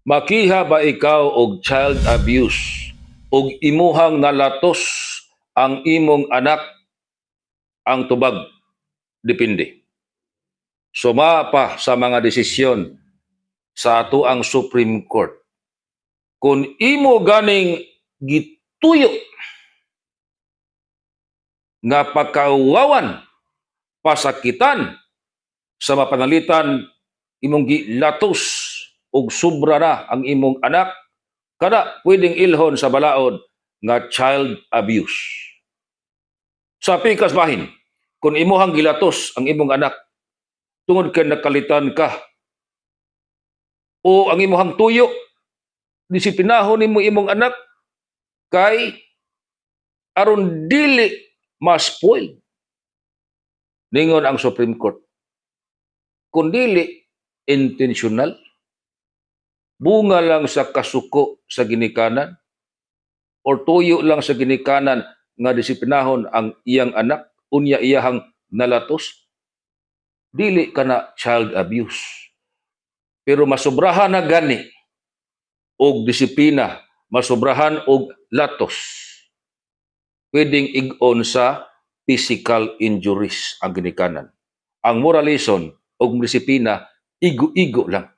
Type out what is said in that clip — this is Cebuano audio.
Makiha ba ikaw og child abuse og imuhang nalatos ang imong anak? Ang tubag, depende. Suma pa sa mga desisyon sa atoang Supreme Court. Kung imo ganing gituyo nga pagkawawan, pasakitan sa mapanalitan, imong gilatos og sobra na ang imong anak, kada pwedeng ilhon sa balaod nga child abuse. Sa pikas bahin, kung imuhang gilatos ang imong anak tungod kay nakalitan ka o ang imuhang tuyo, disiplinahon nimo imong anak kay aron dili ma-spoil. Ningon ang Supreme Court, kung dili intentional, bunga lang sa kasuko sa ginikanan or tuyo lang sa ginikanan nga disiplinahon ang iyang anak, unya iyahang nalatos, dili kana child abuse. Pero masobrahan na gani og disiplina, masobrahan og latos, pwedeng ig-on sa physical injuries ang ginikanan. Ang moral lesson og disiplina, igo-igo lang.